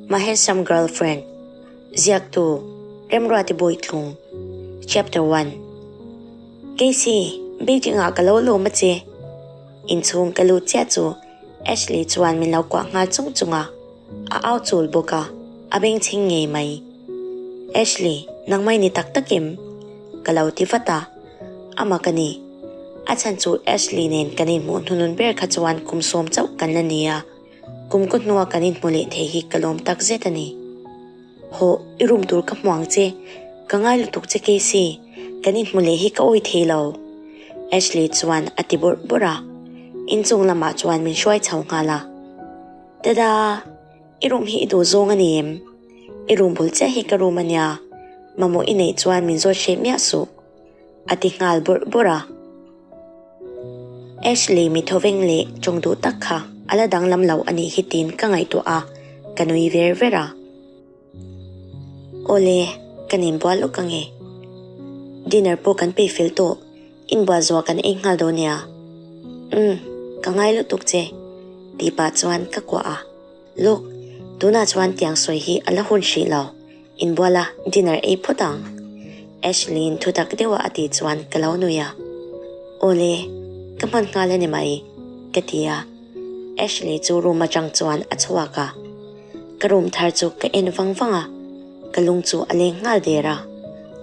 My Handsome Girlfriend Ziaktu Remruati Bawitlung Chapter 1 Casey, Beijing ah ka lo lawm a che. Inchhung ka lut chiah chu Ashley chuan min lo kuah nghal chung chung a, a au chul bawk a, a bengchheng ngei mai. Ashley, nangmah i ni tak tak em? Ka lo ti vat a, ama ka ni. A chhan chu Ashley nen kan inhmuh hnunun ber kha chuan kum sawm chauh kan la ni a. Kum kaw hnua kan inhmu leh thei hi ka lawm tak zet a ni. Hawh, i room tur ka hmu ang che. Ka ngai lutuk che Casey, kan inhmu leh hi ka awi thei lo. Ashley chuan a ti bawrh bawrh a, inchung lamah chuan min hruai chho nghal a. Tada! I room hi i duh zawng a ni em? I room bul chiah hi ka room a nia, mamawh i neih chuan min zawt hreh miah suh. A ti nghal bawrh bawrh a. Ashley mi thawveng leh tawng duh tak kha a la danglam lo a nih hi tiin ka ngaihtuah a, ka nui ver ver a. Awle, ka ninbual lawk ange. Dinner pawh kan pei fel tawh, inbual zuah kan ei nghal dawn nia. Umm, ka ngai lutuk che, tih pah chuan ka kuah a. Lawk, tunah chuan tiang sawi hi a la hun hrih lo. Inbual a, dinner ei phawt ang. Ashley-in thutak deuha a tih chuan ka lo nui a. Awle, ka hman nghal a ni mai, ka ti a. Ashley chu room atang chuan a chhuak a. Ka room thar chu ka en vang vang a, ka lung chu a leng nghal der a.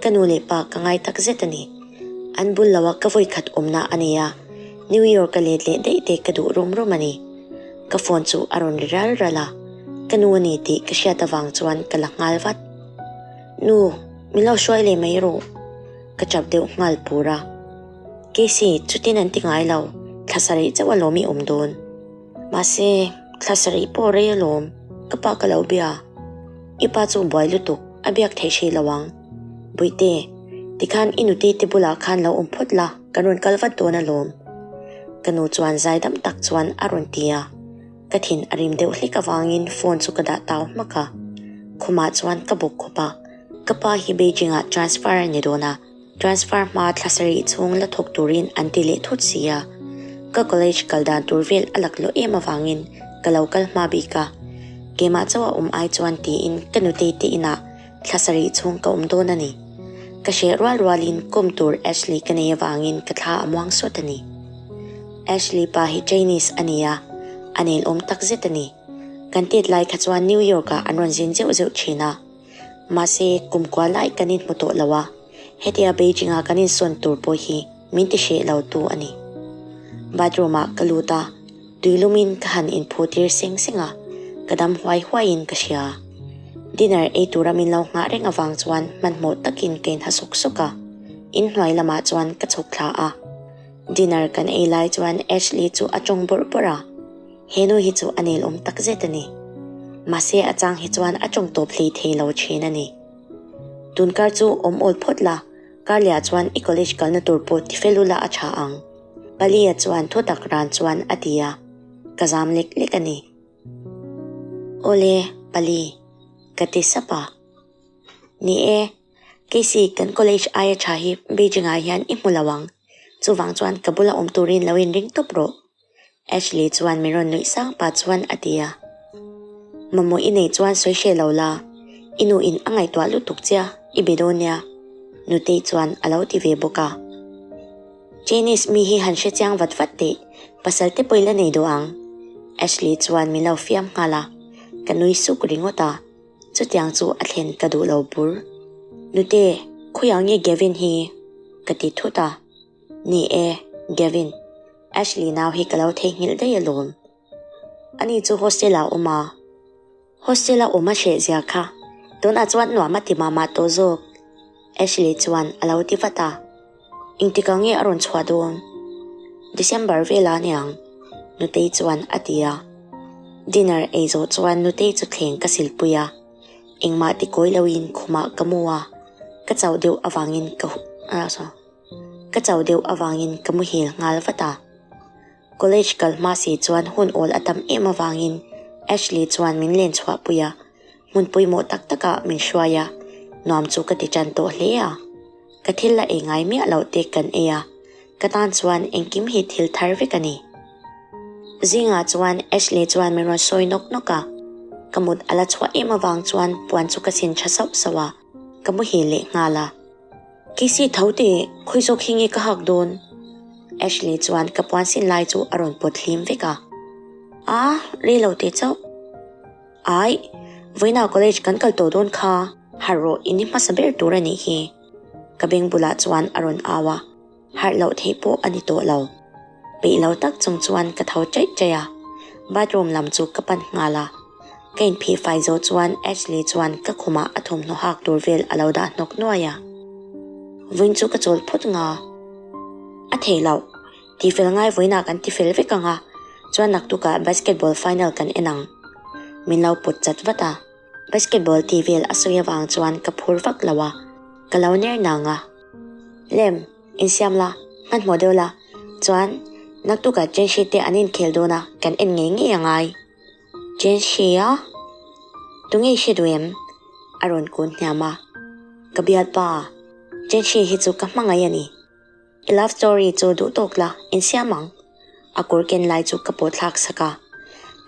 Ka nu leh pa ka ngai tak zet a ni. An bul loa ka vawikhat awmna a ni a, New York-a let leh daih te ka duh rum rum a ni. Ka phone chu a rawn ri ral ral a, ka nu a ni tih ka hriat avang chuan ka la nghal vat. Nu, min lo hruai leh mai rawh. Ka chap deuh nghal pur a. Casey, chutin an ti ngai lo, thla sarih chauh alawm i awm dawn. Mahse, thla sarih pawh rei alawm, ka pa ka lo bia. I pa chu buai lutuk, a biak theih hrih lo ang. Buihte, tikhan i nute te bulah khan lo awm phawt la. Kan rawn kal vat dawn alawm. Ka nu chuan zaidam tak chuan a rawn ti a, ka thin a rim deuh hlek avangin phone chu ka dah tau hmak a. Khumah chuan ka bawk khawp a, ka pa hi Beijing ah transfer a ni dawn a, transfer hma thla sarih chhung la thawk turin an ti leh thut si a. Ka college kal dan tur vel a lak lawh em avangin ka lo kal hma bik a, keimah chauh a awm ai chuan tiin ka nutei te inah Thla sarih chhung ka awm dawn a ni. Ka hreh rual rualin kawm tur Ashley ka nei avangin ka thla a muang sawt a ni. Ashley pa hi Chinese a ni a, a nelawm tak zet a ni. Kan tet lai kha chuan New York ah an rawn zin zeuh zeuh thin a. Mahse, kumkua lai kan inhmu tawh lo a, hetia Beijing a kan insawn tur pawh hi min ti hreh lo tu a ni. Bathroom ah ka lut a. Tuilumin ka han inphu tir seng seng a, ka dam huai huaiin ka hria. Dinner ei tura min lo nghah reng avang chuan hmanhmawh takin ka inha sawk sawk a, inhnuai lamah chuan ka chhuk thla a. Dinner kan ei lai chuan Ashley chu a tawng bawrh bawrh a, he nu hi chu a nelawm takzet a ni. Mahse a chang hi chuan a tawng tawp hlei thei lo thin a ni. Tunkar chu awm awl phawt la, Karliah chuan i college kalna tur pawh tifel ula a tha ang. Palia chuan thu tak ran chuan a ti a, ka zam lek lek a ni. Awle, Pali, ka ti sap a. Ni e, Casey, kan college aia tha hi Beijing ah hian i hmu lo ang, chuvang chuan ka bula awm turin lo inring tawp rawh. Ashley chuan min rawn nuih sang pah chuan a ti a. Mamawh i neih chuan sawi hreh lo la, i nu in a ngaihtuah lutuk che a, i be dawn nia, Nutei chuan a lo ti ve bawk a. Chinese mi hi han hre chiang vat vat teh, pasal te pawh i la nei duh ang. Ashley chuan min lo fiam nghal a, ka nui suk ringawt a, chutiang chu a thlen ka duh lo bur. Nute, khawiah nge Gavin hi? ka ti thut a. Ni e, Gavin, Ashley nau hi ka lo theihnghilh daih alawm. Ani chu hostel ah a awm a. Hostel a awm a hreh zia kha, tunah chuan nuam a ti mah mah tawh zawk. Ashley chuan a lo ti vat a. Engtikah nge a rawn chhuah dawn? December velah aniang, Nutei chuan a ti a. Dinner ei zawh chuan Nutei chu thleng ka silpui a. Engmah ti kawi loin khumah ka mu a, ka chauh deuh avangin ka Ka chauh deuh avangin ka muhil nghal vat a. College kal hma si chuan hun awl a tam em avangin Ashley chuan min len chhuah pui a, hmun pawimawh tak takah min hruai a, nuam chu ka ti tan tawh hle a. Ka thil la ei ngai miah loh te kan ei a, ka tan chuan engkim hi thil thar vek a ni. Zingah chuan Ashley chuan min rawn sawi nawk nawk a. Ka mut a la chhuah em avang chuan puan chu ka sin tha sauh sauh a, ka muhil leh nghal a. Casey tho teh, khawi zawk hi nge ka hak dawn? Ashley chuan ka puan sin lai chu a rawn pawt hlim vek a. A, rei lo teh chauh. Aih, vawiinah college kan kal tawh dawn kha, harh rawh in i hmasa ber tur a nih hi. Ka beng bulah chuan a rawn au a, harh loh theih pawh a ni tawh lo. Peih lo tak chung chuan ka tho chaih chaih a, bathroom lam chu ka pan nghal a. Ka inphih fai zo chuan Ashley chuan ka khumah a thawmhnaw hak tur vel a lo dah hnawk nuai a. Vawiin chu ka chawl phawt nga. A theih loh. Tifel ngai vawiinah kan tifel vek ang a, chuan naktukah basketball final kan en ang. Min lo pawt chat vat a. Basketball tih vel a sawi avang chuan ka phur vak lo a, ka lo ner nang a. Lem, insiam la, hmanhmawh deuh la, chuan naktukah Chenshi te an inkhel dawn a, kan en ngei ngei a ngai. Chenshi a? Tunge i hre duh em? A rawn kun hniam a. Ka bialpa, Chenshi hi chu ka hmangaih a ni. I love story chu duh tawk la, insiam ang. A kawr ken lai chu ka pawt thlak sak a.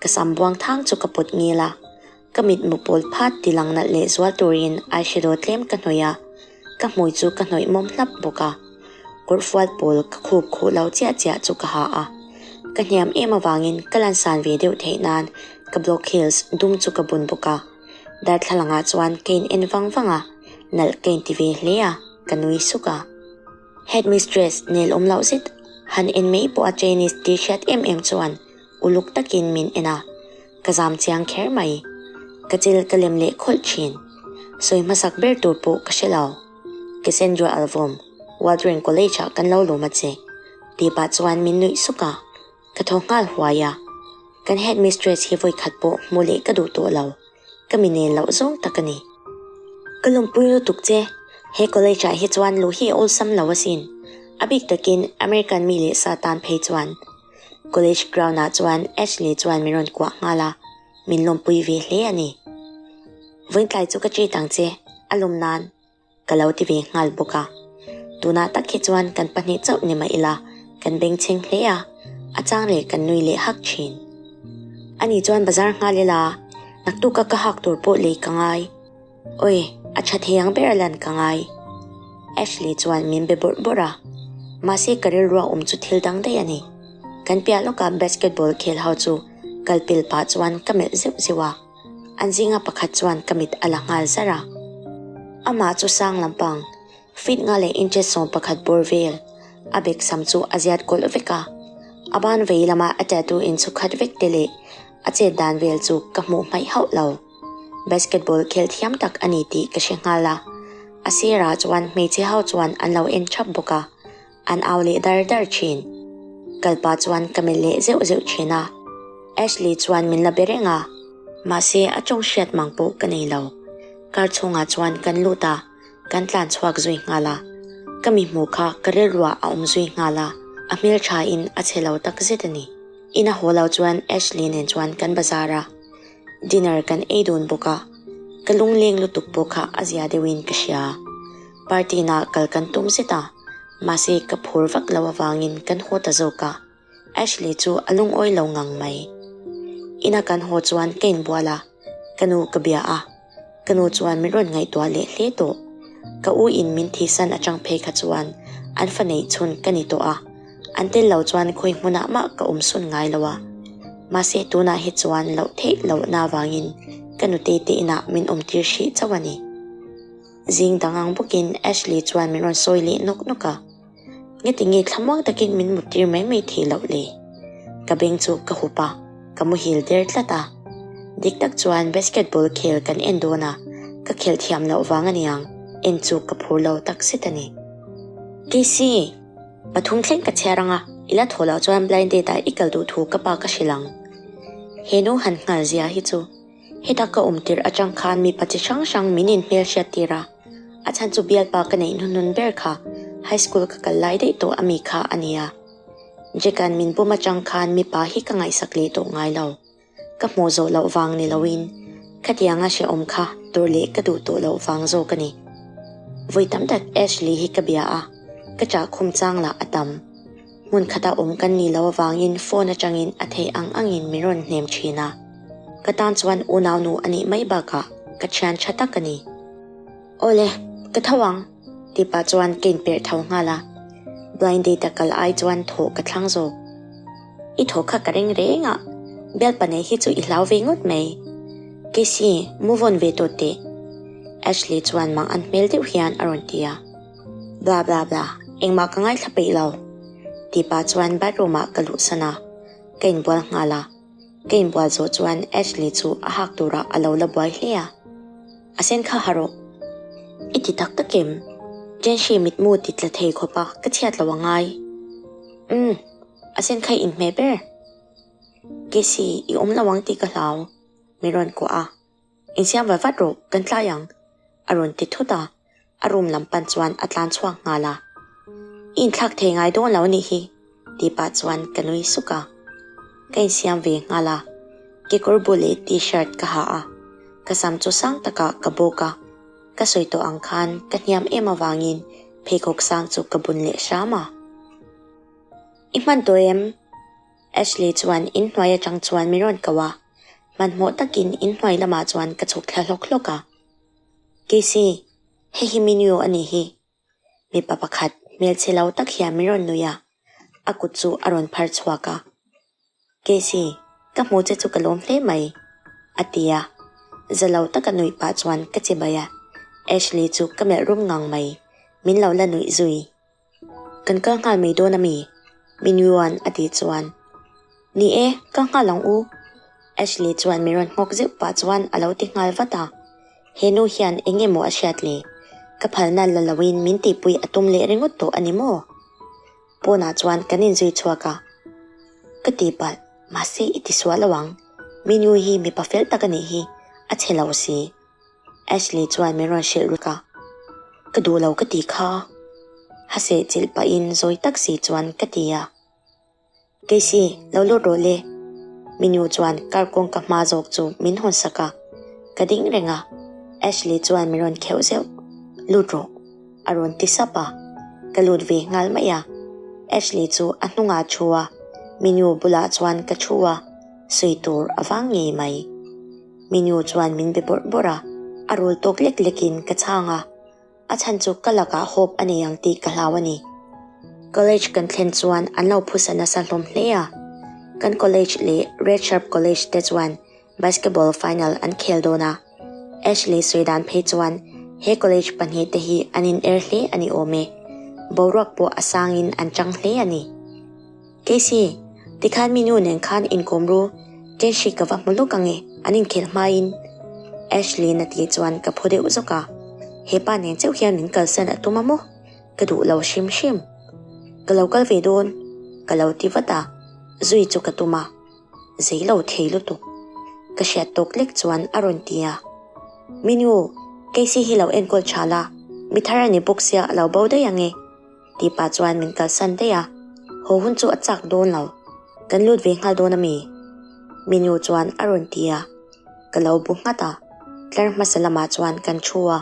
Ka sam buang thang chu ka pawt ngil a. Ka mitmu pawl phat ti lang nalh leh zual turin eyeshadow tlem ka hnawih a. Ka hmui chu ka hnawih mawm hlap bawk a. Kawr fual pawl ka khup khuh lo chiah chiah chu ka ha a. Ka hniam em avangin ka lansan ve deuh theih nan ka block heels dum chu ka bun bawk a. Darthlalangah chuan ka in en vang vang a, nalh ka inti ve hle a, ka nui suk a. Headmistress nel awm loh zet han en mai pawh a Chinese tih hriat em em chuan uluk takin min en a, ka zam chiang kher mai. Ka chil ka lem leh khawlh thin. Sawi hmasak ber tur pawh ka hre lo. Cassandra Alvom, Waldron College ah kan lo lawm a che, tih pah chuan min nuih suk a. Ka thaw nghal huai a, kan headmistress hi vawikhat pawh hmu leh ka duh tawh lo, ka mi nen loh zawng tak a ni. Ka lawmpui lutuk che, he college ah hi chuan luh hi a awlsam lo asin, a bik takin American mi leh sa tan phei chuan. College ground ah chuan Ashley chuan min rawn kuah nghal a, min lawmpui ve hle a ni. Vawiintlai chu ka treat ang che, a lawm nan. Ka lo ti ve nghal bawk a. Tunah tak hi chuan kan pahnih chauh ni mah ila, kan bengchheng hle a, a chang leh kan nui leh hak thin. Ani chuan bazar nghal ila, naktuka ka hak tur pawh lei ka ngai. Oi, a tha thei ang ber a lan ka ngai. Ashley chuan min be bawrh bawrh a, mahse ka rilrua awm chu thil dang daih a ni. Kan piah lawka basketball khel ho chu kal pil pah chuan ka melh zeuh zeuh a. An zinga pakhat chuan ka mit a la nghal zar a. Amah chu sang lampang, feet nga leh inches 11 bawr vel, a bek sam chu a ziat kawlh vek a. A ban vei lama a tattoo inchhu khat vek te leh a chet dan vel chu ka hmuh hmaih hauh lo. Basketball khel thiam tak a ni tih ka hre nghal a. A sirah chuan hmeichhe ho chuan an lo en thap bawk a. An au leh dar dar thin. Kalpa chuan ka melh leh zeuh zeuh thin a. Ashley chuan min la be reng a. Mahse a tawng hriat mang pawh ka nei lo. Car chhungah chuan kan lut a, kan tlan chhuak zui nghal a. Ka mi hmuh kha ka rilruah a awm zui nghal a, a hmeltha in a chhe lo tak zet a ni. In a haw lo chuan Ashley nen chuan kan bazar a. Dinner kan ei dun bawk a. Ka lungleng lutuk pawh kha a zia deuhin ka hria. Party na kal kan tum zet a, mahse ka phur vak lo avangin kan haw ta zawk a, Ashley chu a lungawi lo ngang mai. Ina kan haw chuan ka inbual a, ka nu ka bia a, ka nu chuan min rawn ngaihtuah leh hle tawh. Ka u in min thihsan atang phei kha chuan an fa neih chhun ka ni tawh a, an tel lo chuan khawi hmunah mah ka awm sun ngai lo a. Mahse tunah hi chuan loh theih lohna avangin ka nutei te inah min awm tir hrih chauh a ni. Zing dang ang bawkin Ashley chuan min rawn sawi leh nawk nawk a. Ngeti nge thlamuang takin min mut tir mai mai thei loh le? Ka beng chu ka hup a, ka muhil der tlat a. Dik tak chuan basketball khel kan en dawn a, ka khelh thiam loh vang aniang, en chu ka phur lo tak zet a ni. Casey! Pathum thleng ka chhiar ang a, i la thaw loh chuan blind date ah i kal duh thu ka pa ka hrilh ang. He nu han nghal zia hi chu. Heta ka awm tirh atang khan mipa chi hrang hrang min inhmel hriat tir a, a chhan chu bialpa ka neih hnuhnun ber kha high school ka kal lai daih tawh ami kha a nia. Jack-a'n min bum atang khan mipa hi ka ngaihsak leh tawh ngai lo. Ka hmuh zawh loh vang ni loin khatianga hrehawm kha tur leh ka duh tawh loh vang zawk a ni. Vawi tam tak Ashley hi ka bia a, ka chah khum chang lah a tam. Hmun khata awm kan nih loh avangin phone atangin a theih ang angin min rawn hnem thin a. Ka tan chuan unaunu a nih mai bakah ka thian tha tak a ni. Awle, ka tho ang, ti pah chuan ka inperh tho nghal a. Blind date a kal ai chuan thawh ka thlang zawk. I thaw kha ka ring reng a, bialpa nei hi chu i hlau ve ngawt mai. Casey, move on ve tawh teh. Ashley chuan mang an hmel deuh hian a rawn ti a. Blah blah blah, engmah ka ngaithla peih lo. Ti pah chuan bathroom ah ka luhsan a, ka inbual nghal a. Ka inbual zawh chuan Ashley chu a hak turah a lo la buai hle a. A sen kha ha rawh. I ti tak tak em? Jenshi mitmu ti tla thei khawp a ka chhiat lo a ngai. Umm, a sen kha i inhmeh ber. Casey, i awm lo ang tih ka hlau. Min rawn kuah a. Insiam vat vat rawh, kan tlai ang. A rawn ti thut a, a room lam pan chuan a tlan chhuak nghal a. I inthlak thei ngai dawn lo anih hi, tih pah chuan ka nui suk a. Ka insiam ve nghal a, kekawr bul leh t-shirt ka ha a, ka sam chu sang takah ka bawk a, ka sawi tawh ang khan ka hniam em avangin pheikhawk sang chu ka bun leh hram a. I hman tawh em? Ashley chuan inhnuai atang chuan min rawn ko a, hmanhmawh takin inhnuai lamah chuan ka chhuk thla hlawk hlawk a. Casey, hei hi menu a nih hi. Mipa pakhat hmelchhe lo tak hian min rawn nui a, a kut chu a rawn phar chhuak a. Casey, ka hmu che chu ka lawm hle mai, a ti a. Za lo taka nuih pah chuan ka che bai a, Ashley chu ka melh rum ngang mai, min lo la nuih zui. Kan kal nghal mai dawn a mi? Minuan a tih chuan, Ni e, kal nghal ang u. Ashley chuan min rawn nghawk zeuh pah chuan a lo ti nghal vat a. He nu hian eng emaw a hriat le? Ka phalna la loin min tihpui a tum leh ringawt tawh a ni maw? Pawnah chuan kan inzui chhuak a. Ka tihpalh, mahse i tisual lo ang. Minu hi mipa fel tak a nih hi, a chhe lo si. Ashley chuan min rawn hrilh ruk a, Ka duh lo ka ti kha. Ha seh chilh pahin zawi tak si chuan ka ti a. Casey, lo lut rawh le. Minu chuan car kawngka hma zawk chu min hawn sak a, ka ding reng a. Ashley chuan min rawn kheuh zeuh, Lut rawh. A rawn ti sap a, ka lut ve nghal mai a. Ashley chu a hnungah a thu a, Minu bulah chuan ka thu a, sawi tur a vang ngei mai. Minu chuan min be bawrh bawrh a, a rul tawk lek lekin ka chhang a, a chhan chu ka lakah hope a nei ang tih ka hlau a ni. College kan thlen chuan an lo phusa nasa hlawm hle a, kan college leh Red Sharp College te chuan basketball final an khel dawn a, Ashley sawi dan phei chuan he college pahnihte hi an in er hle a ni awm e, boruak pawh a sangin an chang hle a ni. Casey, tikhan mi nu nen khan inkawm ru, Kenshi ka va hmu lawk ange, an inkhel hmain. Ashley na tih chuan ka phu deuh zawk a, hepa nen chauh hian min kalsan a tum a maw? Ka duh lo hrim hrim. Ka lo kal ve dawn, ka lo ti vat a, zui chu ka tum a, zei lo thei lutuk. Ka hriat tawk lek chuan a rawn ti a, Mi nu, Casey hi lo enkawl tha la, mi thar a ni bawk sia a lo bo daih ange. Tih pah chuan min kalsan daih a, haw hun chu a chak dawn lo. Kan lut ve nghal dawn a mi? Minu chuan a rawn ti a, ka lo bu nghat a, tlar hmasa lamah chuan kan thu a.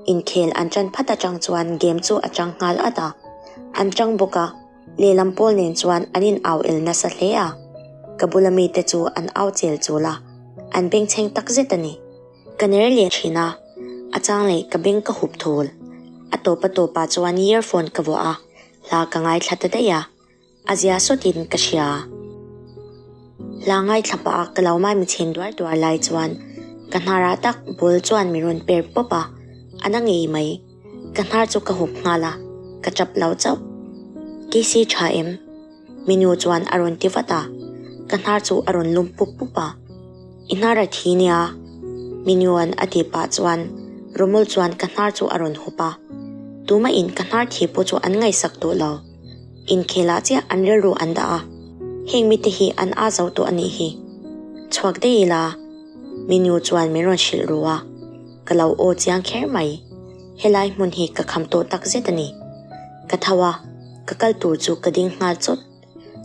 Inkhel an ṭan phat aṭang chuan game chu a ṭang nghal at a, an ṭang bawk a, lehlam pawl nen chuan an in au el nasa hle a. Ka bula mite chu an au chel chul a, an bengchheng takzet a ni. Ka ner leh thin a, a chang leh ka beng ka hup thul. A tawp a tawpah chuan earphone ka vuah a, hla ka ngaithla ta daih a, a zia sawtin ka hria. Hla ngaithla pah a ka lo mai chhen duar duar lai chuan ka hnarah tak ball chuan min rawn per pawp a, a na ngei mai. Ka hnar chu ka hup nghal a, ka tap lo chauh. Casey tha em? Minu chuan a rawn ti vat a, ka hnar chu a rawn lum pup pup a. I hnar a thi nia? Minuan a tih pah chuan Romol chuan ka hnar chu a rawn hup a. Tumahin ka hnar thi pawh chu an ngaihsak tawh lo. Inkhelah chiah an rilru an dah a, heng mite hi an aa zo tawh a nih hi. Chhuak daih ila? Minu chuan min rawn hrilh ru a, ka lo aw chiang kher mai. Helai hmun hi ka kham tawh tak zet a ni. Ka tho a, ka kal tur chu ka ding nghal chawt.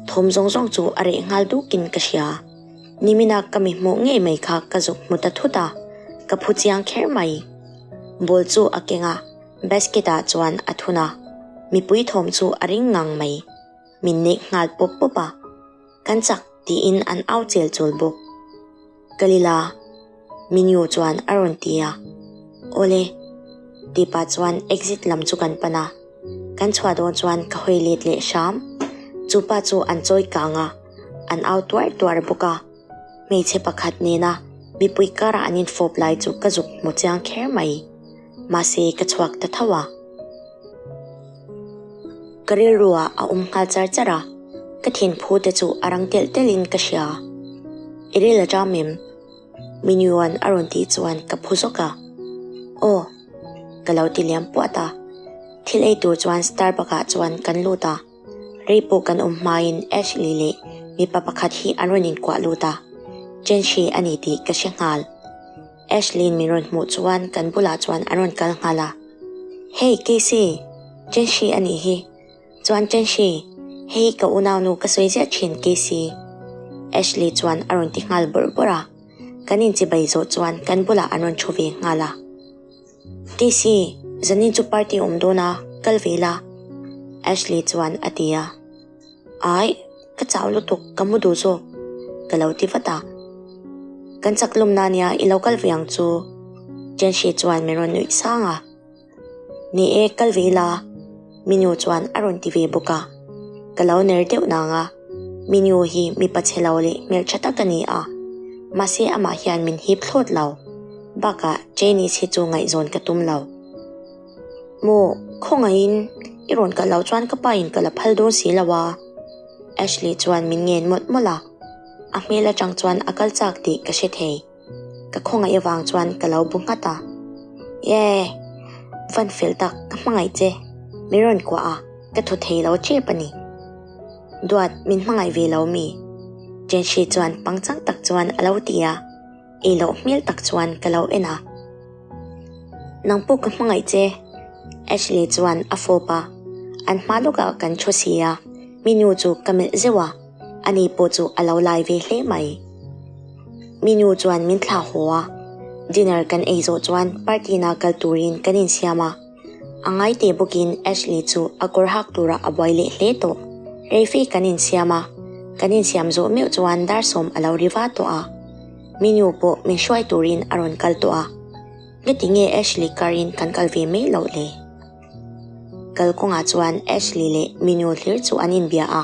Thawm zawng zawng chu a reh nghal dukin ka hria. Nimina ka mi hmuh ngei mai kha ka zuk hmu ta thut a, ka phu chiang kher mai. Ball chu a keng a, basket ah chuan a thun a, mipui thawm chu a ring ngang mai. Min nek nghal pawp pawp a, kan chak tiin an au chel chul bawk. Kalila Minu chuan a rawn ti a. Awle. Tih pah chuan exit lam chu kan pan a. Kan chhuah dawn chuan ka hawi let leh hram. Chu pa chu an chawi kang a, an au tuar tuar bawk a. Hmeichhe pakhat nena mipui karah an infawp lai chu ka zuk hmu chiang kher mai. Mahse ka chhuak ta tho a. Ka rilru ah a awm nghal char char a, ka thinphu te chu a rang telh telh in ka hria. I ril a ṭam em? Minuan a rawn tih chuan ka phu zawk a. Aw, ka lo ti liam puat a. Thil ei tur chuan Starbucks ah chuan kan lut a. Rei pawh kan awm hmain Ashley leh mipa pakhat hi an rawn inkuah lut a. Chenshi a ni tih ka hre nghal. Ashley-in min rawn hmuh chuan kan bulah chuan a rawn kal nghal a. Hey Casey, Chenshi a nih hi. Chuan Chenshi, hei ka unaunu ka sawi ziah thin Casey. Ashley chuan a rawn ti nghal bawrh bawrh a. Kan inchibai zawh chuan kan bulah an rawn thu ve nghal a. Casey, zanin chu party awm dawn a, kal ve la. Ashley chuan a ti a. Ai, ka chau lutuk, ka mu duh zawk. Ka lo ti vat a. Kan chak lawm na nia, i lo kal ve ang chu. Jenshi chuan min rawn nuih sang a. Ni e, kal ve ila. Minu chuan a rawn ti ve bawk a. Ka lo ner deuh nang a. Minu hi mipa chhe lo leh hmeltha tak a ni a. Mahse amah hian min hip thlawt lo. Bakah Janice hi chu ngaihzawn ka tum lo. Maw, khawngaihin i rawn kal loh chuan ka pa in ka la phal dawn si lo a. Ashley chuan min ngen mawlh mawlh a. A hmel atang chuan a kal chak tih ka hre thei. Ka khawngaih avang chuan ka lo bu nghat a. Ye! Van fel tak, ka hmangaih che. Min rawn kuah a, ka thaw thei lo tep a ni. Duat, min hmangaih ve lo mi? Jenshi chuan pangchang tak chuan a lo ti a, ei loh hmel tak chuan ka lo en a. Nang pawh ka hmangaih che. Ashley chuan a fawp a, an hma lawkah kan thu si a, mi nu chu ka melh zeuh a. Ani pawh chu a lo lai ve hle mai. Mi nu chuan min thlah haw a, dinner kan ei zawh chuan party na kal turin kan insiam a. A ngai teh bawkin Ashley chu a kawr hak turah a buai leh hle tawh. Reife kan insiam a, kan insiam zawh meuh chuan dar sawm a lo ri va tawh a. Mi nu pawh min hruai turin a rawn kal tawh a. Ngeti nge Ashley karin kan kal ve mai loh le? Kalkawngah chuan Ashley leh Minu hlir chu an inbia a,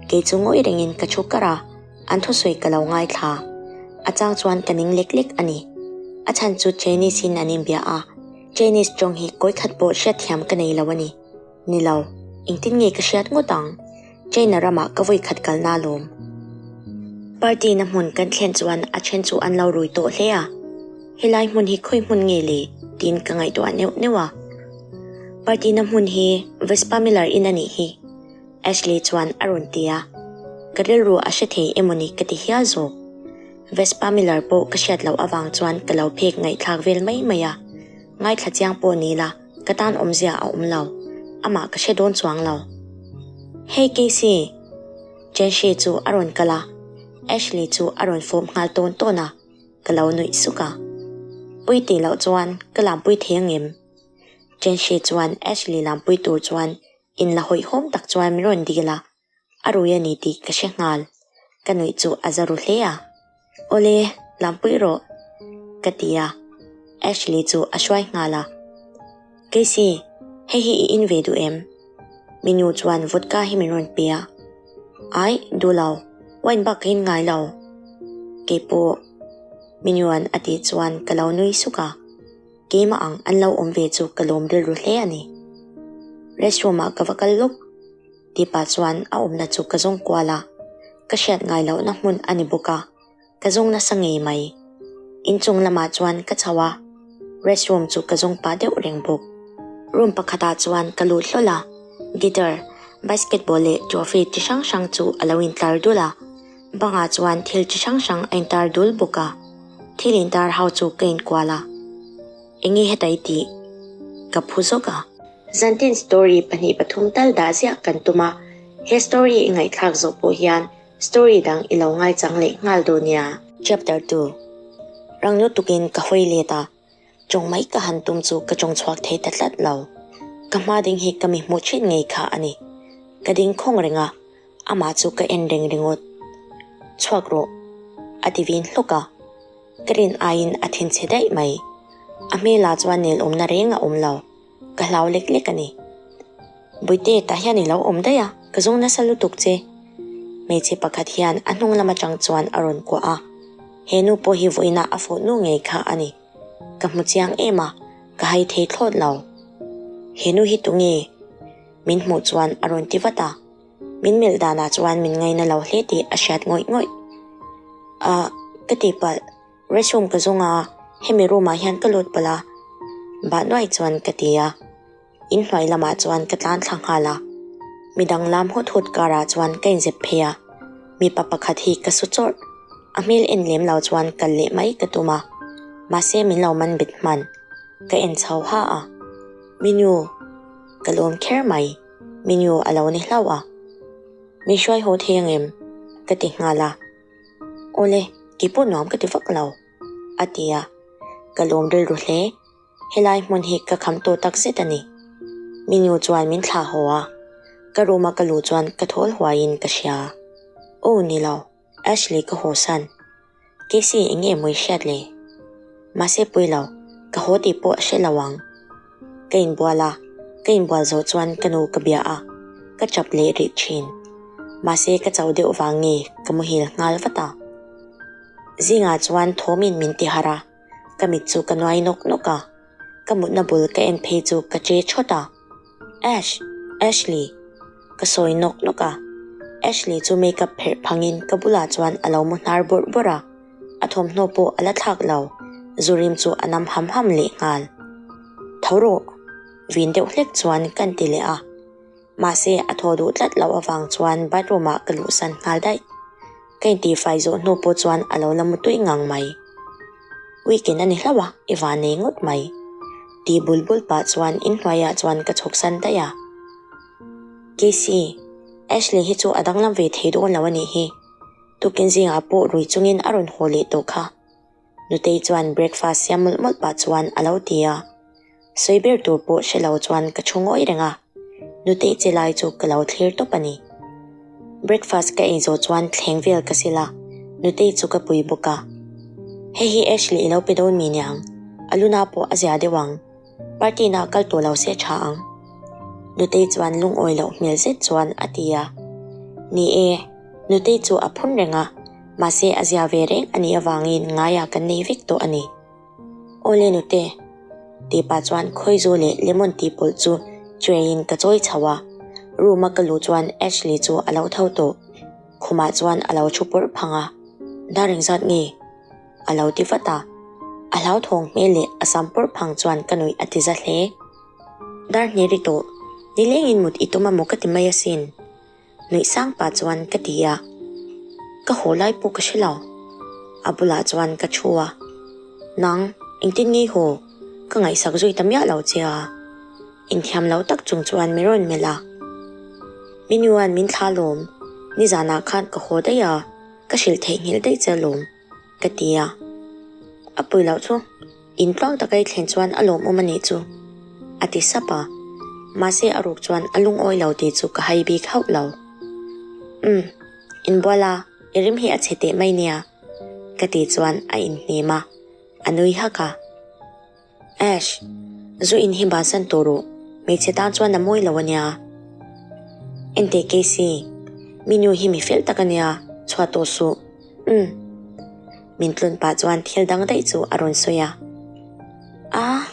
kei chu ngawi rengin ka thu kar a, an thusawi ka lo ngaithla. A chang chuan ka ning lek lek a ni. A chhan chu Chinese in an inbia a, Chinese tawng hi kawi khat pawh hriatthiam ka nei lo a ni. Ni lo, engtin nge ka hriat ngawt ang? China ramah ka vawi khat kalna alawm. Party na hmun kan thlen chuan a then chu an lo rui tawh hle a, helai hmun hi khawi hmun nge le tiin ka ngaihtuah neuh neuh a. Party na hmun hi Vespa Miller in a nih hi, Ashley chuan a rawn ti a. Ka rilru a hre thei emawni ka ti hial zawk. Vespa Miller pawh ka hriat loh avang chuan ka lo phek ngaihthlak vel mai mai a, ngaithla chiang pawh ni la, Ka tan awmzia a awm lo, amah ka hre dawn chuang lo. Hey Casey! Jenshi chu a rawn kal a, Ashley chu a rawn fawm nghal tawn tawn a, ka lo nuih suk a. Pui tih loh chuan ka lampui thei angem? Jenshi chuan Ashley lampui tur chuan inla hawihhawm tak chuan min rawn dil a, A rui a ni tih ka hre nghal. Ka nuih chu a za ru hle a. Awle, lampui rawh, ka ti a. Ashley chu a hruai nghal a. Casey, hei hi i in ve duh em? Mi nu chuan vodka hi min rawn pe a. Ai, duh lo. Wine bak ka in ngai lo. Keipawh, mi nuan a tih chuan ka lo nui suk a. Keimah ang an lo awm ve chu ka lawm rilru hle a ni. Restroom ah ka va kal lawk. Tih pah chuan a awmna chu ka zawng kual a, ka hriat ngai lohna hmun a ni bawk a, ka zawng nasa ngei mai. Inchung lamah chuan ka chho a, restroom chu ka zawng pah deuh reng bawk. Room pakhatah chuan ka lut hlawl a, guitar, basketball leh trophy chi hrang hrang chu a lo intlar dul a, bangah chuan thil chi hrang hrang a intar dul bawk a, thil intar ho chu ka inkual a. Enge heta i tih? Ka phu zawk a. Zantin story pahnih pathum tal dah ziah kan tum a, he story i ngaihthlak zawh pawh hian story dang i lo ngaichang leh nghal dawn nia. Chapter ii. Rang lutukin ka hawi let a, tawng mai ka han tum chu ka tawng chhuak thei ta tlat lo. Ka hma ding hi ka mi hmuh thin ngei kha a ni. Ka ding khawng reng a, amah chu ka en reng ringawt. Chhuak rawh, a ti vin hlawk a. Ka rin aiin a thinchhe daih mai. A hmelah chuan nel awmna reng a awm lo. Ka hlau lek lek a ni. Bawihte, tah hian i lo awm daih a, ka zawng nasa lutuk che. Hmeichhe pakhat hian a hnung lam atang chuan a rawn kuah a. He nu pawh hi vawiinah a fawh nu ngei kha a ni. Ka hmu chiang em a, ka hai thei thlawt lo. He nu hi tunge? Min hmuh chuan a rawn ti vat a. Min melh danah chuan min ngaina lo hle tih a hriat ngawih ngawih. Ah, ka tihpalh. Restroom ka zawng a, hemi room ah hian ka lut palh a. Bah nuai chuan ka ti a. Inhnuai lamah chuan ka tlan thla nghal a. Midang lam hut hut karah chuan ka inzep phei a. Mipa pakhat hi ka su chawrh. A hmel en lem lo chuan kal leh mai ka tum a. Mahse min lo man bet hman. Ka en chho ha a. Minu. Ka lawm kher mai. Minu a lo ni hlauh a. Min hruai haw thei angem? Ka ti nghal a. Awle, keipawh nuam ka ti vak lo, a ti a. Ka lawm rilru hle. Helai hmun hi ka kham tawh tak zet a ni. Minu chuan min thlah haw a, ka room a ka luh chuan ka thawl huaiin ka hria. Aw ni lo, Ashley ka haw san. Casey eng nge mawi hriat le? Mahse pui lo, ka haw tih pawh a hre lo ang. Ka inbual a, ka inbual zawh chuan ka nu ka bia a, ka chap leh rih thin. Mahse ka chauh deuh vang nge ka muhil nghal vat a. Zingah chuan thawmin min ti harh a, ka mit chu ka nuai nawk nawk a. Ka mutna bul ka en phei chu ka che chawt a. Ash! Ashley! Ka sawi nawk nawk a. Ashley chu makeup pherh phangin ka bulah chuan a lo mu hnar bawrh bawrh a. A thawmhnaw pawh a la thlak lo, zu rim chu a nam ham ham leh nghal. Tho rawh! Vin deuh hlek chuan kan ti leh a. Mahse a thaw duh tlat loh avang chuan bathroom ah ka luhsan nghal daih. Ka intihfai zawh hnu pawh chuan a lo la mu tui ngang mai. Weekend a ni hlauh a, i van nei ngawt mai. Ti bul bul pah chuan inhnuaiah chuan ka chhawksan daih a. Casey, Ashley hi chu a danglam ve thei dawn lo a nih hi. Tukin zingah pawh rui chungin a rawn haw leh tawh kha. Nutei chuan breakfast siam mawlh mawlh pah chuan a lo ti a. Sawi ber tur pawh hre lo chuan ka thu ngawi reng a. Nutei che lai chu ka lo thlir tawp a ni. Breakfast ka ei zawh chuan thleng vel ka sil a, Nutei chu ka pui bawk a. Hei hi Ashley i lo pe dawn mi niang, a luna pawh a zia deuh ang. Party na kal tawh lo se tha ang. Nutei chuan lungawi loh hmel zet chuan a ti a. Ni e, Nutei chu a phun reng a, mahse a zia ve reng a nih avangin ngaiah kan nei vek tawh a ni. Awle Nute, tih pah chuan khawizu leh lemon tih pawlh chu tray in ka chawi chho a. Room a ka luh chuan Ashley chu a lo tho tawh. Khumah chuan a lo thu pawrh phang a. Dar engzat nge? A lo ti vat a. A hlauthawng hmel leh a sam pawrh phang chuan ka nuih a ti za hle. Dar hne ri tawh, nilengin mut i tum amaw ka ti mai asin. Nuih sang pah chuan ka ti a. Ka haw lai pawh ka hre lo. A bulah chuan ka thu a. Nang, engtin nge i haw? Ka ngaihsak zui ta miah lo che a. Inthiam lo tak chung chuan min rawn melh a. Minuan min thla lawm, nizanah khan ka haw daih a. Ka hrilh theihnghilh daih che alawm, ka ti a. A pui loh chu, in tluang taka i thlen chuan a lawmawm a nih chu, a ti sap a. Mahse a ruk chuan a lungawi lo tih chu ka hai bik hauh lo. Umm, inbual a, i rim hi a chhe teh mai nia, ka tih chuan a inhnem a, a nui hak a. Ash, zu in hi bansan tawh rawh, hmeichhe tan chuan a mawi lo ania. Enteh Casey, mi nu hi mi fel tak ania, chhuah tawh suh. Umm. Min tlun pah chuan thil dang daih chu a rawn sawi a. Ah,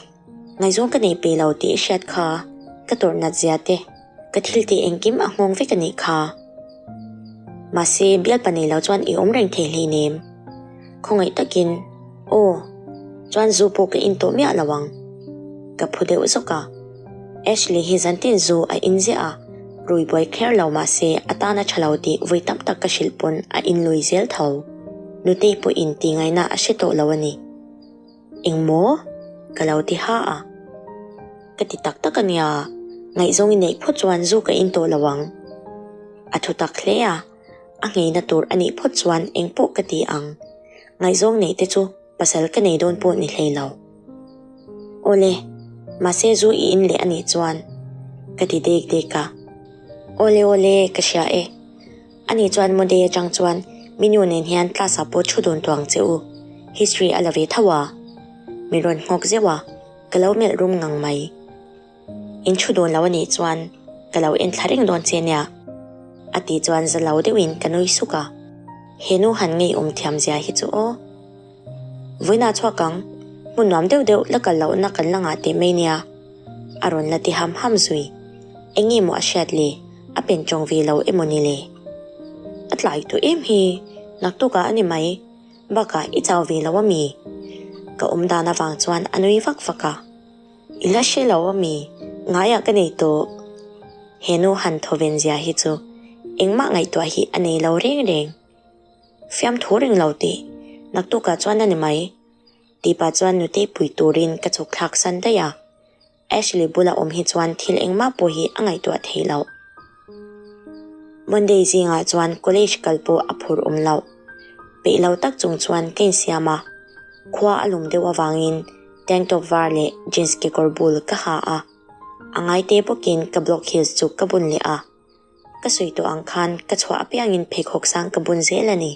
ngaihzawng ka nei pe lo tih i hriat kha, ka tawrh nat zia te, ka thil tih engkim a nghawng vek anih kha. Mahse, bialpa nei lo chuan i awm reng thei hleinem. Khawngaih takin, Aw, chuan zu pawh ka in tawh miah lo ang. Ka phu deuh zawk a. Ashley hi zantin zu a in ziah a, rui buai kher lo mahse a tan a tha lo tih vui tam tak ka hrilh pawn a in lui zel tho. Nutei pawhin tih ngaihna a hre tawh lo a ni. Engmaw? Ka lo ti ha a. Ka ti tak tak a nia, ngaihzawng i neih phawt chuan zu ka in tawh lo ang. A thu tak hle a, a ngheina tur a nih phawt chuan eng pawh ka ti ang. Ngaihzawng neih te chu pasal ka nei dawn pawh ni hlei lo. Awle, mahse zu i in leh a nih chuan ka ti dek dek a. Awle awle, ka hria e. Ani chuan Monday atang chuan Minu nen hian class ah pawh thu dun tuang che u. History a la ve tho a. Min rawn nghawk zeuh a, ka lo melh rum ngang mai. In thu dawn lo a nih chuan ka lo en thla reng dawn che nia. A tih chuan za lo deuhin ka nui suk a. He nu han ngeiawm thiam zia hi chu aw. Vawiinah chhuak ang, hmun nuam deuh deuh la kal lohna kan la ngah teh mai nia. A rawn la ti ham ham zui. Eng nge maw a hriat le, a pen tawng ve lo emaw ni le? A tlai tawh em hi, naktukah a ni mai. Bakah i chau ve lo a mi? Ka awm dan avang chuan a nui vak vak a. I la hre lo a mi? Ngaiah ka nei tawh. He nu han thawven zia hi chu engmah ngaihtuah hi a nei lo reng reng. Fiamthu reng lo tih naktukah chuan a ni mai. Tih pah chuan nutei pui turin ka chhuk thlak san daih a. Ashley bula awm hi chuan thil engmah pawh hi a ngaihtuah theih loh. Monday zingah chuan college kal pawh a phur awm loh. Peih lo tak chung chuan ka insiam a, khua a lum deuh avangin tank top var leh jeans kekawr bul ka ha a, a ngaite bawkin ka block heels chu ka bun leh a. Ka sawi tawh ang khan ka chhuah apiangin pheikhawk sang ka bun zel a ni.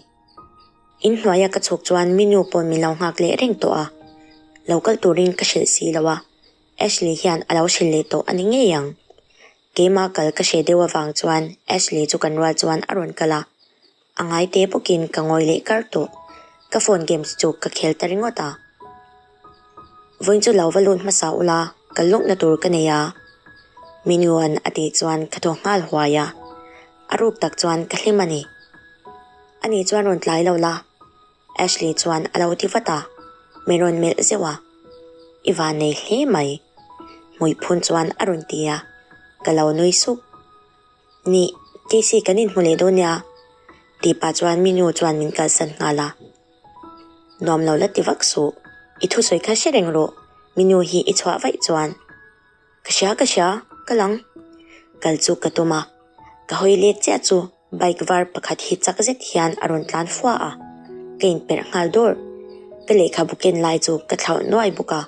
In hnuaia ka chhuk chuan mi nu pawn min lo nghak leh reng tawh a, lo kal turin ka hrilh si lo a, Ashley hian a lo hrilh leh tawh a ni ngei ang. Keimah kal ka hre deuh avang chuan Ashley chu kan rual chuan a rawn kal a, a ngai te bawkin ka ngawi leh kar tawh, ka phone games chu ka khel ta ringawt a. Vawiin chu lo va lut hmasa ula, kal lawkna tur ka nei a, Minuan a tih chuan ka thaw nghal huai a, a ruk tak chuan ka hlim a ni. Ani chuan rawn tlai lo la, Ashley chuan a lo ti vat a, min rawn melh zeuh a, I van nei hle mai, hmui phun chuan a rawn ti a, ka lo nui sup. Nih, Casey kan inhmu leh dawn nia, tih pah chuan mi nu chuan min kalsan nghal a. Nuam lo la ti vak suh, i thusawi kha hre reng rawh, mi nu hi i chhuah vaih chuan. Ka hria ka hria, ka lang. Kal chu ka tum a, ka hawi let chiah chu bike var pakhat hi chak zet hian a rawn tlan fua a, ka inperh nghal dawrh. Ka lehkhabu ken lai chu ka thlauh nuai bawk a,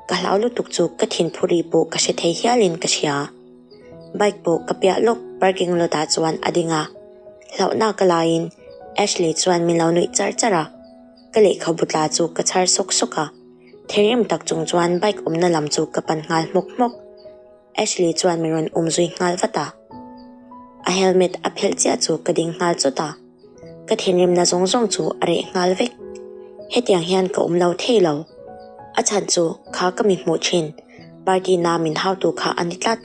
ka hlau lutuk chu ka thinphuri pawh ka hre thei hialin ka hria. Bike pawh ka piah lawk parking lot ah chuan a ding a, hlauhna ka laiin Ashley chuan min lo nuih char char a, ka lehkhabu tla chu ka chhar sawk sawk a. Thinrim tak chung chuan bike awmna lam chu ka pan nghal hmawk hmawk. Ashley chuan min rawn um zui nghal vat a. A helmet a phelh chiah chu ka ding nghal chawt a. Ka thinrimna zawng zawng chu a reh nghal vek. Hetiang hian ka awm lo thei lo. A chhan chu kha ka mi hmuh thin, party na min hautu kha a ni tlat.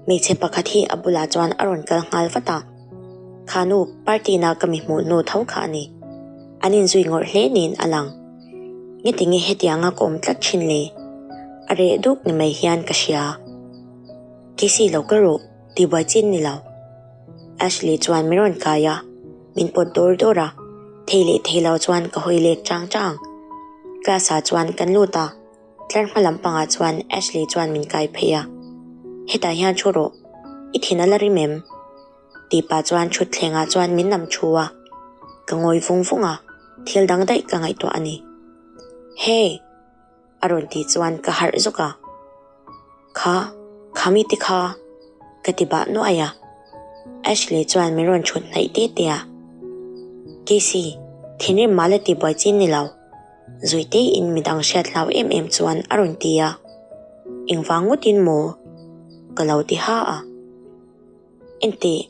Hmeichhe pakhat hi a bulah chuan a rawn kal nghal vat a. Kha nu party na ka mi hmuh hnu tho kha a ni. An inzui ngawrh hle niin a lang. Nge tinge hetianga ka awm tlat thin le? A reh duk ni mai hian ka hria. Casey lo ka ruh, tihbuai chin ni lo. Ashley chuan min rawn kai a, min pawt dawr dawr a, thei leh thei lo chuan ka hawi let chang chang. Class ah chuan kan lut a, tlar hma lampangah chuan Ashley chuan min kai phei a. Hetah hian thu rawh, i thin a la rim em? Tih pah chuan thutthlengah chuan min nam thu a, ka ngawi vung vung a, thil dang daih ka ngaihtuah a ni. Hey! A rawn tih chuan ka harh zawk a. Kha, kha mi te kha! Ka ti bah nuai a. Ashley chuan min rawn thut hnaih te te a. Casey, thinrim mah la ti buai chin ni lo. Zuiteiin midang hriat hlau em em chuan a rawn ti a. Engvang ngawtin maw? Ka lo ti ha a. Enteh,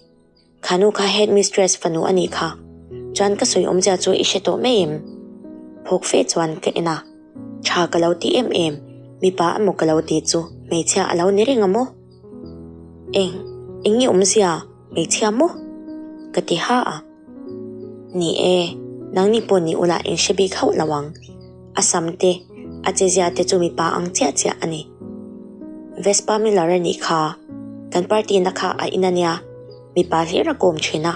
kha nu kha headmistress fanu a nih kha, chuan ka sawi awmzia chu i hre tawh mai em? Phawk fe chuan ka en a, tha ka lo ti em em, mipa emaw ka lo ti chu hmeichhia a lo ni reng a maw? Eng, eng nge awmzia, hmeichhia maw? Ka ti ha a. Ni e, nangni pawh ni ula in hre bik hauh lo ang. A sam te, a chezia te chu mipa ang chiah chiah a ni. Vespa Miller a nih kha, kan party na kha a in a nia, mipa hlir a kawm thin a,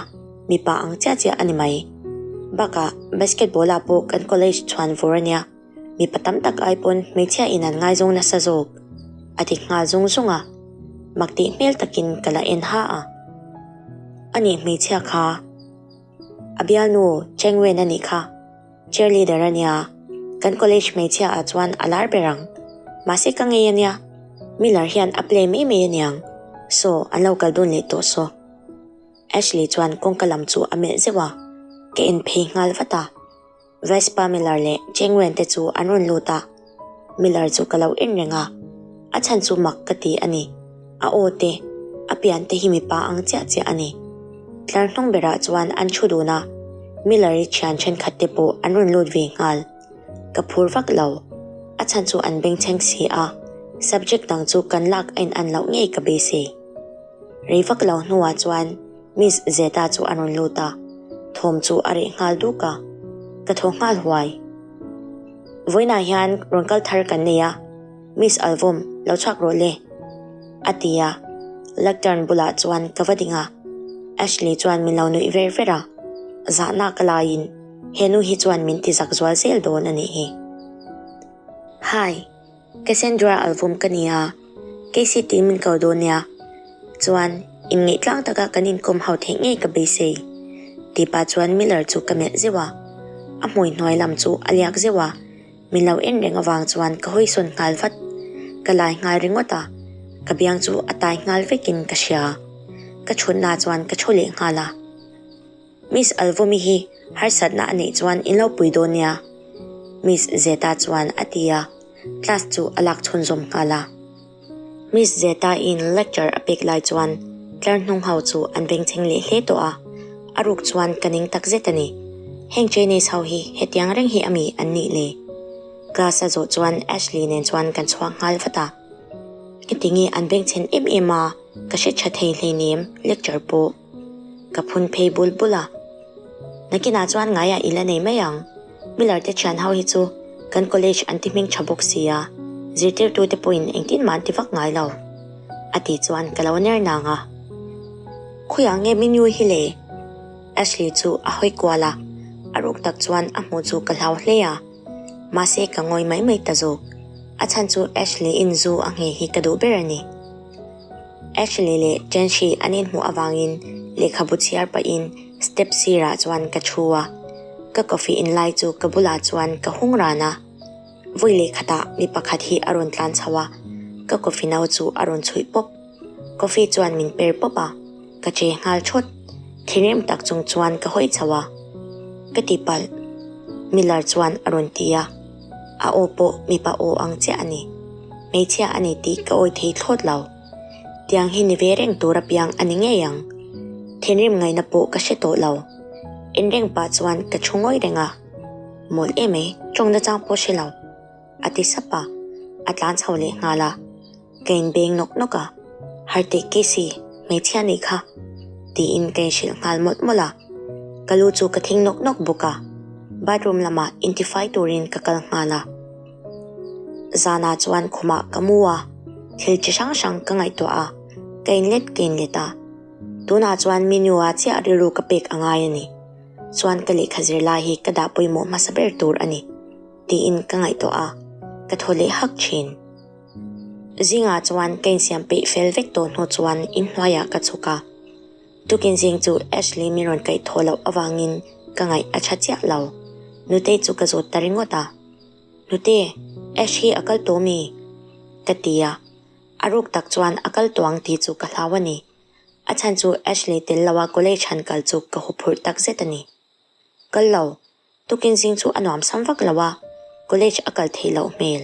mipa ang chiah chiah a ni mai. Bakah, basketball ah pawh kan college chhuan vur a nia, mipa tam tak ai pawn hmeichhia in an ngaizawng nasa zawk. A ti nghal zung zung a, mak tih hmel takin ka la en ha a. A nih hmeichhia kha, a bialnu Cheng Wen a nih kha. Cheerleader a nia, kan college hmeichhia ah chuan a lar ber ang. Mahse ka ngei a nia, Miller hian a play mai mai a niang. Saw, an lo kal dun leh tawh saw. Ashley chuan kawngka lam chu a melh zeuh a, ka en phei nghal vat a. Vespa Miller leh Cheng Wen te chu an rawn lut a, Miller chu ka lo en reng a, a chhan chu mak ka ti a ni. A aw te, a pian te hi mipa ang chiah chiah a ni. Tlar hnung berah chuan an thu dun a, Miller-i thian thenkhat te pawh an rawn lut ve nghal. Ka phur vak lo, a chhan chu an bengchheng si a, subject dang chu kan lak a in an loh ngei ka beisei. Rei vak lo hnuah chuan Miss Zeta chu a rawn lut a, thawm chu a reh nghal duk a, ka thaw nghal huai. Vawiinah hian rawn kal thar kan nei a, Miss Alvawm lo chhuak rawh le, a ti a, lectern bulah chuan ka va ding a, Ashley chuan min lo nuih ver ver a, zahna ka laiin he nu hi chuan min ti zak zual zel dawn a nih hi. Hi. Cassandra Alvum ka nia, Casey tiin min ko dawn nia. Chuan, inngeih tlang taka kan inkawm ho theih ngei ka beisei. Tih pah chuan Miller chu ka melh zeuh a. A hmui hnuai lam chu a liak zeuh a, min lo en reng avang chuan ka hawisawn nghal vat. Ka lai nghal ringawt a, ka biang chu a tai nghal vekin ka hria. Ka chhunna chuan ka thu leh nghal a. Miss Alvumi hi harsatna a neih chuan in lo pui dawn nia, Miss Zeta chuan a ti a, class chu a lak chhunzawm nghal a. Miss Zeta in lecture a pek lai chuan tlar hnung ho chu an bengchheng leh hle tawh a, a ruk chuan ka ning tak zet a ni. Heng Chinese ho hi hetiang reng hi ami an nih le? Class a zawh chuan Ashley nen chuan kan chhuak nghal vat a. Heti nge an bengchhen em em a, ka hre tha thei hleinem lecture pawh. Ka phun phei bul bul a. Nakinah chuan ngaiah i la nei mai ang. Miller te thian ho hi chu kan college an ti hming tha bawk sia, zirtirtu te pawhin engtin mah an ti vak ngai lo. A tih chuan ka lo ner nang a. Khawiah nge menu hi le? Ashley chu a hawi kual a, a ruk tak chuan a hmuh chu ka hlau hle a. Mahse ka ngawi mai mai ta zawk. A chhan chu Ashley in zu a nghei hi ka duh ber a ni. Ashley leh Chenshi an inhmuh avangin lehkhabu chhiar pahin step sirah chuan ka thu a, ka coffee in lai chu ka bulah chuan ka hung ran a. Vawi lehkhatah mi pakhat hi a rawn tlan chho a, ka coffee no chu a rawn chhuih pawp. Coffee chuan min per pawp a, ka che nghal thawt. Thinrim tak chung chuan ka hawi chho a, ka ti palh. Miller chuan a rawn ti a, a aw pawh mipa aw ang chiah a ni. Hmeichhia a ni tih ka awi thei thlawt lo. Tiang hi ni ve reng tur apiang a ni ngei ang. Thinrim ngaihna pawh ka hre tawh lo. Inreng pah chuan ka thu ngawi reng a. Mawlh em e, tawng nachang pawh hre lo. A ti sap a, a tlan chho leh nghal a. Ka inbeng nawk nawk a, Harteh Casey, hmeichhia nih kha. Tiin ka inhrilh nghal mawlh mawlh a. Ka lu chu ka thing nawk nawk bawk a. Bathroom lamah intifai turin ka kal nghal a. Zanah chuan khumah ka mu a, thil chi hrang hrang ka ngaihtuah a, ka inlet ka inlet a. Tunah chuan menu-ah chiah rilru ka pek a ngai a ni. Chuan ka lehkha zir lai hi ka dah pawimawh hmasa ber tur a ni, tiin ka ngaihtuah a, ka thaw leh hak thin. Zingah chuan ka insiam peih fel vek tawh hnu chuan inhnuaiah ka chhuk a. Tukin zing chu Ashley min rawn kaih thaw loh avangin ka ngaih a tha chiah lo. Nutei chu ka zawt ta ringawt a. Nute, Ash hi a kal tawh mi? Ka ti a, a ruk tak chuan a kal tawh ang tih chu ka hlau a ni. A chhan chu Ashley tel loa college han kal chu ka huphurh tak zet a ni. Kal lo, tukin zing chu a nuam sam vak lo a, college a kal theih loh hmel.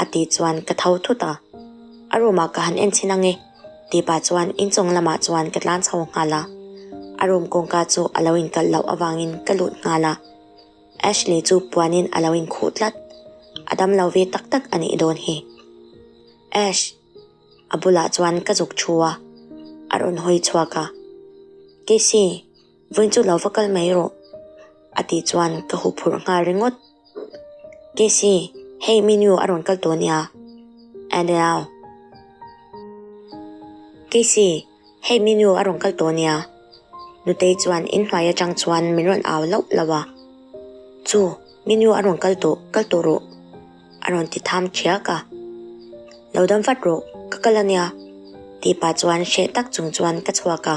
A tih chuan ka tho thut a, a room ah ka han en chhin ang e tih pah chuan inchung lamah chuan ka tlan chho nghal a. A room kawngka chu a lo inkalh loh avangin ka lut nghal a. Ashley chu puanin a lo inkhuh tlat. A dam lo ve tak tak a nih dawn hi. Ash! A bulah chuan ka zuk thu a, a rawn hawi chhuak a. Casey, vawiin chu lo va kal mai rawh. A tih chuan ka huphurh nghal ringawt. Casey, hei menu a rawn kal tawh nia. And now. Casey, Hei menu a rawn kal tawh nia. Nutei chuan inhnuai atang chuan min rawn au lauh lauh a. Chu, menu a rawn kal tawh, kal tawh rawh. A rawn ti tham thiak a. Lo dam vat rawh, ka kal ania. Tih pah chuan hreh tak chung chuan ka chhuak a.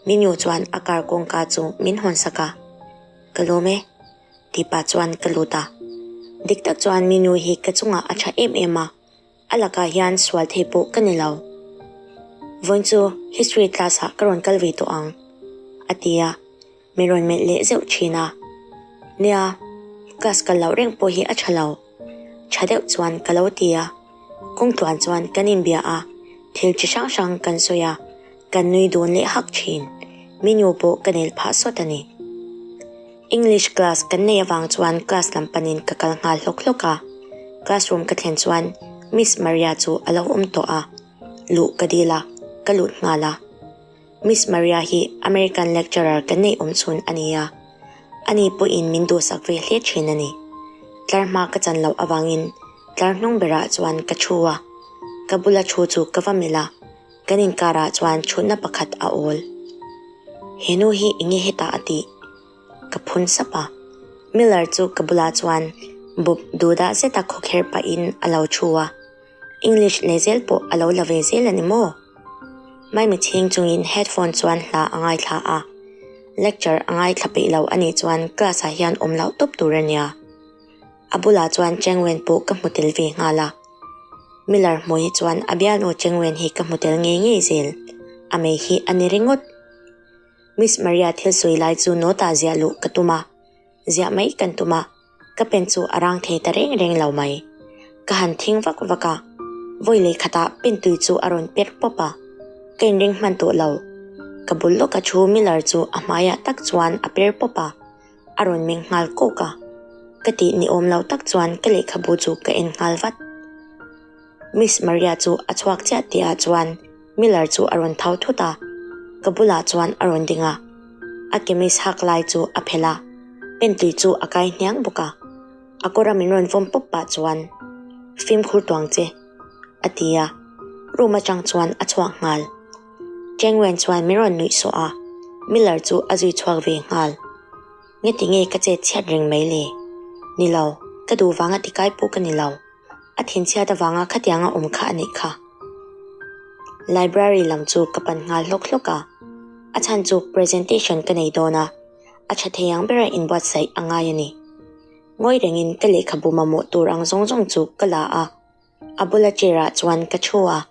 Menu chuan a car kawngka chu min hawn sak a. Ka lawm e. Tih pah chuan ka lut a. Dik tak chuan menu hi ka chungah a tha em em a. A lakah hian sual thei pawh ka ni lo. Vawiin chu history class ah ka rawn kal ve tawh ang, a ti a, min rawn melh leh zeuh thin a. Nia, Class kal loh reng pawh hi a tha lo. Tha deuh chuan ka lo ti a. Kawng tluan chuan kan inbia a, thil chi hrang hrang kan sawi a, kan nui dun leh hak thin. Menu pawh ka nel phah sawt a ni. English class kan nei avang chuan class lam panin ka kal nghal hlawk hlawk a. Classroom ka thlen chuan Miss Maria chu a lo awm tawh a, luh ka dil a, ka lut nghal a. Miss Maria hi American lecturer kan neih awm chhun a ni a, ani pawhin min duhsak ve hle thin a ni. Tlar hma ka chan loh avangin tlar hnung berah chuan ka thu a, ka bula thu chu ka va melh a, kan inkarah chuan thutna pakhat a awl. He nu hi enge hetah a tih? Ka phun sap a. Miller chu ka bulah chuan bawp duhdah zeta khawkherh pahin a lo thu a. English leh zel pawh a lo la ve zel a ni maw? Maimi chhing chungin headphone chuan hla a ngaithla a, lecture a ngaithla peih lo a nih chuan class ah hian awm loh tawp tur a nia. A bulah chuan Chengwen pawh ka hmu tel ve nghal a. Miller hmuh hi chuan a bialnu Chengwen hi ka hmu tel ngei ngei zel, a mei hi a ni ringawt. Miss Maria thil sawi lai chu note ah ziah luh ka tum a. Ziah mai kan tum a, ka pen chu a rang thei ta reng reng lo mai. Ka han thing vak vak a, vawi leh khatah pen tui chu a rawn per pawp a, ka inring hman tawh lo. Ka bul lawka thu Miller chu a hmaiah tak chuan a per pawp a, a rawn meng nghal kawk a. Ka tih ni awm lo tak chuan ka lehkhabu chu ka en nghal vat. Miss Maria chu a chhuak chiah tihah chuan Miller chu a rawn tho thut a, ka bulah chuan a rawn ding a. A kemis hak lai chu a phelh a, pentui chu a kai hniang bawk a. A kawra min rawn vawm pawp pah chuan, Fimkhur tuang che, a ti a, room atang chuan a chhuak nghal. Cheng Wen chuan min rawn nuih sawh a, Miller chu a zui chhuak ve nghal. Ngeti nge ka chet chhiat reng mai le? Ni lo, ka duh vanga tikai pawh ka ni lo. A thinchhiat avanga khatianga awm kha a neih kha. Library lam chu ka pan nghal hlawk hlawk a, a chhan chu presentation ka nei dawn a, a tha thei ang bera inbuatsaih a ngai a ni. Ngawi rengin ka lehkhabu mamawh tur ang zawng zawng chu ka la a, a bula chair ah chuan ka thu a.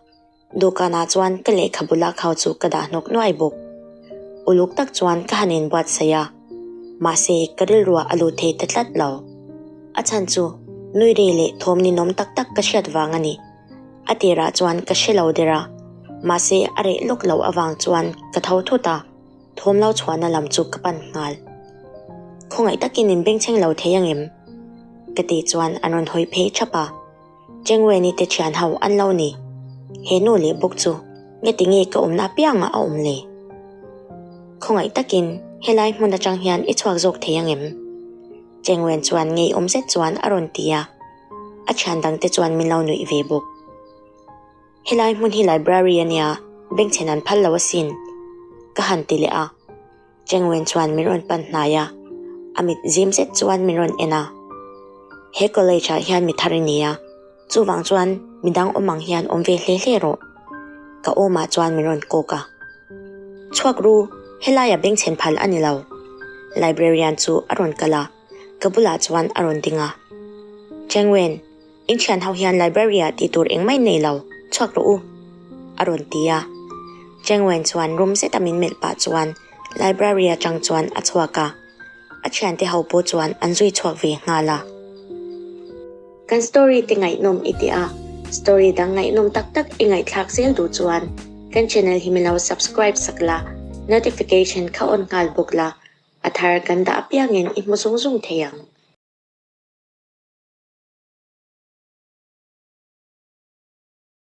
Dawhkanah chuan ka lehkhabu lak ho chu ka dah hnawk nuai bawk. Uluk tak chuan ka han inbuatsaih a, mahse ka rilruah a lut thei ta tlat lo. A chhan chu nui rei leh thawm ninawm tak tak ka hriat vang a ni. A tirah chuan ka hre lo der a, mahse a reh lawk loh avang chuan ka tho thut a, thawm lo chhuahna lam chu ka pan nghal. Khawngaih takin in bengchheng lo thei angem? Ka tih chuan an rawn hawi phei thap a. Chengweni te thian ho an lo ni. He nu leh bawk chu nge ti nge ka awmna apiangah a awm le? Khawngaih takin helai hmun atang hian i chhuak zawk thei angem? Chengwen chuan ngeiawm zet chuan a rawn ti a, a thian dangte chuan min lo nuih ve bawk. Helai hmun hi library a nia, bengchhen an phal lo asin, ka han ti leh a. Chengwen chuan min rawn pan hnai a, a mit zim zet chuan min rawn en a. He college ah hian mi thar i ni a, chuvang chuan midang awm ang hian awm ve hle hle rawh. Ka awmah chuan min rawn kawk a. Chhuak ru, helaia bengchhen phal a ni lo. Librarian chu a rawn kal a, ka bulah chuan a rawn ding a. Chengwen, In thian ho hian library ah tih tur engmah in nei lo, chhuak rawh u, a rawn ti a. Cheng Wen chuan rum zeta min melh pah chuan library atang chuan a chhuak a, a thiante ho pawh chuan an zui chhuak ve nghal a. Kan story te ngaihnawm i ti a, story dang ngaihnawm tak tak i ngaihthlak zel duh chuan kan channel hi min lo subscribe sak la, notification kha on nghal bawk la, a thar kan dah apiangin i hmu zung zung thei ang.